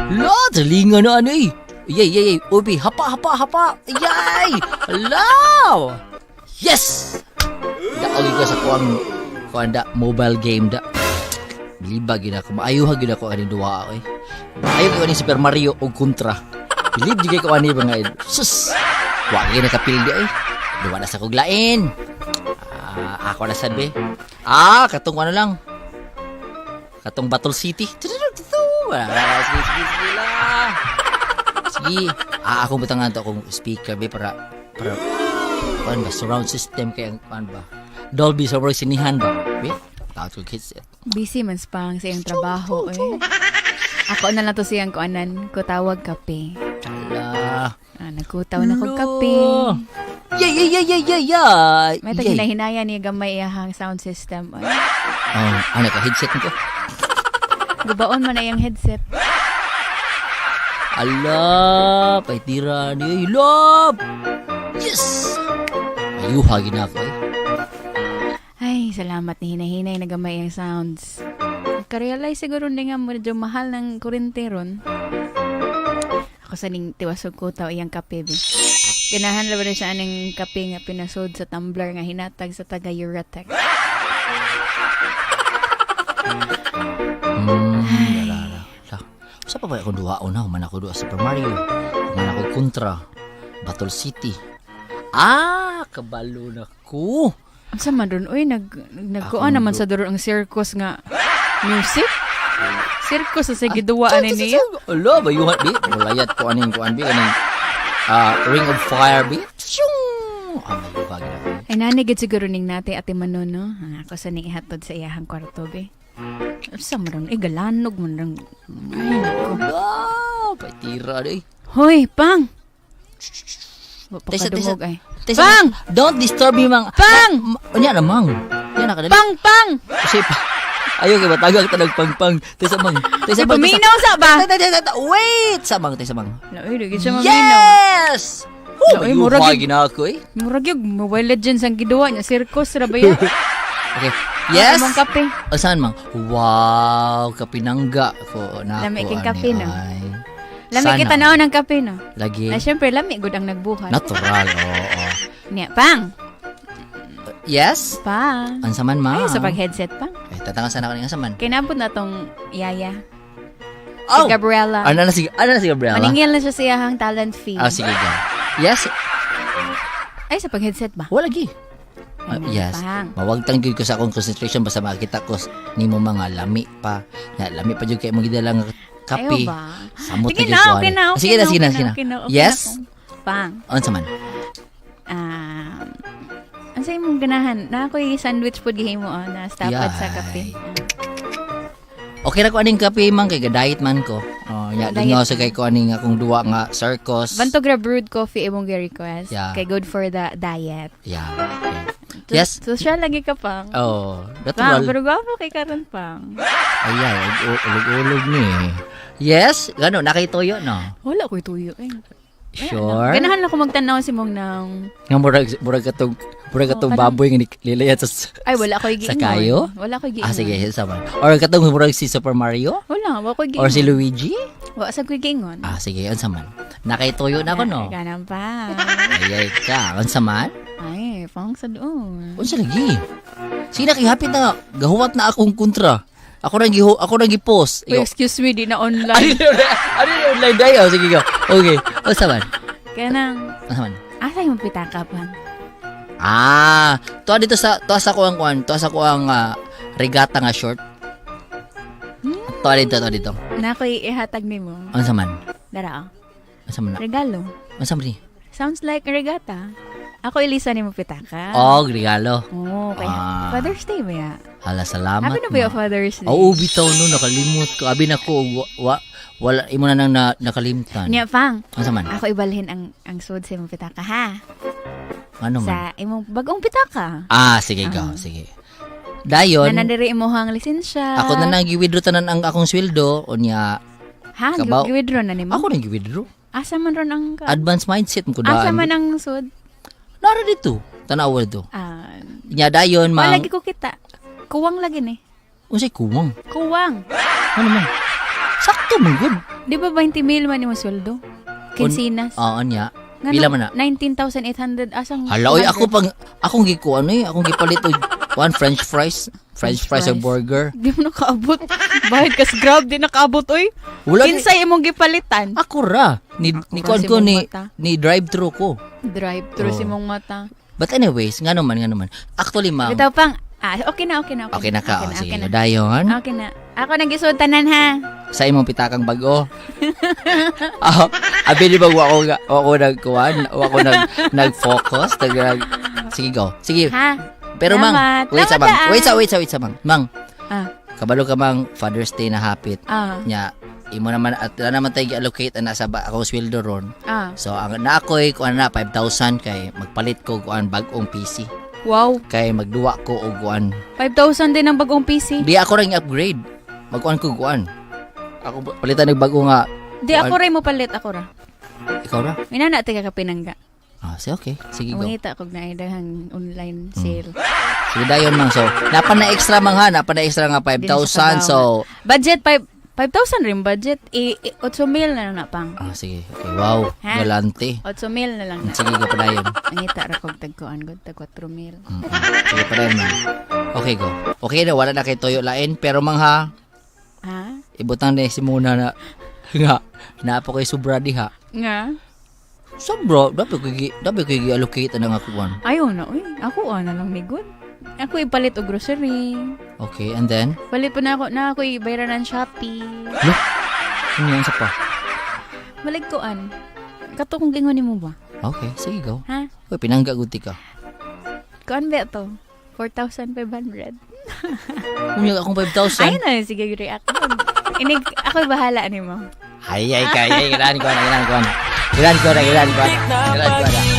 La, talinga na ano eh. Yay, yay, yay. Ubi, hapa, hapa, hapa. Yay! Hala! Yes! Daog ko sa kuang kuang da mobile game da. Biliba gid ako. Maayo gid ako ani duwa eh. Maayo ko ani Super Mario og Contra. Bilib jud ko ani mga sus. Wa gyud nakapildi eh. Duwa na sa kog lain. Ah, ako na sad be. Ah, katong ano lang. Katong Battle City. Ah, sige, sige, sige lang. Sige. Ah, ako butangan to akong speaker be para kuan ba, surround system kay ang kuan ba. Dolby sa work sinihan ba. Be, tawag ko headset. Busy man spang sa iyang trabaho eh. Ako na lang to siyang kuanan, kutawag kape. Ala. Ah, nagkutaw na kog kape. Yeah, yeah, yeah, yeah, yeah, yeah. May tag hinahinaya niya gamay iyahang sound system. Ay, Oh, ano ka headset ko? Gubaon man na iyang headset. Ala, paitira ni love. Yes. Ayuha gina ako eh. Ay, salamat ni hinahinay na gamay iyang sounds. Nagka-realize siguro ni nga medyo mahal ng kurente ron. Ako sa ning tiwasog ko taw iyang kape be. Ganahan ra ba na siya aning kape nga pinasod sa tumbler nga hinatag sa taga Uratex. Ala, ala. Ala. Sa pa ba akong duwaon na? Human ako duwa Super Mario. Human ako Contra. Battle City. Ah, kabalo na ko. Unsa man ron oy nagkuan Akong naman sa duron ang circus nga music. Circus sa sige duwa ani niya. Ala, bayuhan bi. Mulayat ko aning kuan bi aning Ring of Fire bi. Shung! Ah, mayuha gina ko. Ay nani gid siguro ning nate ate Manon no. Ah, ako sa ning ihatod sa iyahang kwarto be. Unsa man ron eh galanog man ron. Ay nako. Ala, paitira di. Hoy, pang. Wa pa Tesa, kadungog ay. Tesa, Pang! Don't disturb me, mang. Pang! Unya na, mang. Unya na kadali. Pang pang. Kasi pa. Ayaw kay matagak tanag pang pang. Tesa mang. Tesa Ay, mang. Tesa- paminaw sa ba? Tesa, tesa, tesa, wait! Sa mang, tesa mang. Laoy, di gid siya maminaw. Yes! Oh, Ay, murag mayuha yun. gina ako eh. Murag yung Mobile Legends ang giduwa niya. Circus ra ba yan? Okay. Yes! Among kape. O saan mang? Wow, kapinangga ko na Lami ako, king ani, kape, no? ay. Lami Sana. kita naon ang kape no. Lagi. Na syempre lami gud ang nagbuhat. Natural, oo. Niya, pang. Yes? Pang. Ang saman, ma. Ay, sa pag-headset pang. Eh, tatangan sana ko ni ang saman. Kay naabot na tong yaya. Oh! Si Gabriela. Ano na si Gabriela? Maningil na siya sa iyahang talent fee. Ah, sige, go. Yes? Ay, sa pag-headset ba? Wala gi. Ah, Ano, yes. pang. Mawagtang gyud ko sa akong concentration basta makita ko nimo mga lami pa. Na lami pa jud kay mo gidala nga kape. Ayaw ba? Samot Sige na gyud na, ko okay ani. na, okay Sige na, na, sige na, okay sige na, na. okay na, okay Yes? na ako. Pang. Unsa man? Ah, ang sa imong ganahan? Na ako'y sandwich pod gihimo oh, na stapad sa kape. Okay ra ko aning kape man kay ga-diet man ko. Oh, nya Diet dungaw sa kay ko aning akong duwa nga circus. Bantog ra brewed coffee imong gi-request. Yeah. Kay good for the diet. Yeah. Okay. Yes. So, siya lagi ka pang. Oh, Pang, natural. pero gwapo kay karon pang. Ay, ay, ulog-ulog ni. Yes, gano nakituyo no. Wala ko'y tuyo eh. Sure. Ganahan lang ko magtanaw si mong nang Nga murag katong Oh, kanang- baboy nga nilayat sa ay wala ko'y giingon. Sa kayo? Wala ko'y giingon. Ah, sige, sama. Or katong murag si Super Mario? Wala, wa ko'y giingon. Or si Luigi? Wa sa ko'y giingon. Ah, sige, unsa man. Nakaituyo na ako, no? Ganan pa. Ay, ay ka. Unsa man? Ay, pang sa doon. Unsa lagi? Sige na, kay hapit na. Gahuwat na akong kontra. Ako nang gi-post. Uy, Ikaw. excuse me, di na online. Ano yung online dayo? Sige, go. Okay. Unsa man? Kanang, Unsa man? asa yung pitaka pang? Ah, tuwa sa kuang kuan, tuwa sa kuang regata nga short. Tuwa dito. Na ako'y ihatag nimo. Unsa man? Dara, oh. Unsa man? Na? Regalo. Unsa man ni? Sounds like a regatta. Ako ilisa nimo pitaka. Oh, regalo. Oo, kaya Ah. Father's Day ba ya? Hala, salamat. Abi na ba ma. yung Father's Day? Oo, bitaw no, nakalimot ko. Abi na ko, wala, imo na nang nakalimtan. Nya, pang. Unsa man? Ako ibalhin ang sud sa imong pitaka, ha? Ano man? Sa imong bagong pitaka. Ah, sige, go. Sige. Dayon, Na nandiri imong lisensya. ako na nang gi-withdraw tanan ang akong sweldo. Unya, Ha, gi-withdraw na nimo? Ako nang gi-withdraw. Asa man ron ang Advance mindset mo ko Asa daan. man ang sud? Nara dito. Tanawa dito. Ah, Nya dayon, wala mang. lagi ko kita. Kuwang lagi ni. Unsay kuwang? Kuwang. Ano man? Sakto Sakto man gud. Di ba 20 mil man imong sweldo? Kinsinas. Oo niya. Ngano, Pila man na? 19,800 asang Hala oy, 200? ako pang akong gikuan eh, akong gipalit og one french fries, french fries French or burger. Di mo nakaabot. Bahid kas Grab, di nakaabot oy. Wala ni- Kinsay imong gipalitan? Ako ra ni Ako ni ra kuan si ko mong ni mata. ni drive thru ko. Drive through Oh. si mong mata. But anyways, nga naman. Actually, ma'am, Bitaw pang, ah, okay na, okay na. Okay na ka. Okay Oh, na, sige, okay na. dayon. Okay na. Ako nang gisud tanan ha. Sa imong pitakang bago. Ah, abi di ba wa ko nagkuan, wa ko nag-focus, sige go. Sige. Ha? Pero mang, Salamat. wait sa Salamat, mang. ah. Wait sa mang. Mang, kabalo ka mang Father's Day na hapit. Nya, imo naman at wala naman tayo gi-allocate ana sa akong sweldo ron. So ang naakoy kuan na 5,000 kay magpalit ko kuan bag-ong PC. Kay magduwa ko og kuan. 5,000 din ang bagong PC. Di ako rin upgrade. Magkuan ko kuan. Ako palitan ng bago nga. Di ako rin mo palit, ako ra. Ikaw ra? Minana tiga ka pinangga. Ah, sige, okay. Sige go. Mangita kog na dahang online sale. Sige dayon mang so. Napa na extra mang ha, napa na extra nga 5,000 so Budget 5 5,000 rin budget. I 8 mil na lang na pang. Ah, sige. Okay, wow. Ha? Galante. 8 mil na lang na. Sige go padayon. Mangita ra kog tagkuan gud tag 4 mil. Sige padayon mang. Okay go. Okay na wala na kay toyo lain pero mang ha, Ha? Ibutang na si muna na nga naa pa kay sobra diha. Nga? Sobra, dapat ko gi-allocate ana nga kuan. Ayaw na, uy. Ako ah, na lang ni good. Ako ipalit og grocery. Okay, and then Palit po na ako ibayaran ng Shopee. Lo, ano yan sa pa? Balik koan. Kato kung gingon nimo ba? Okay, sige go. Ha? Uy, pinangga gud ti ka. Kuan ba to? 4,500. Unya akong 5,000. Ay na, sige react. Inig, ako bahala nimo. Ay, ay, kay, ay, gilan ko na, gilan ko na. Gilan ko na, gilan ko na. Gilan ko na.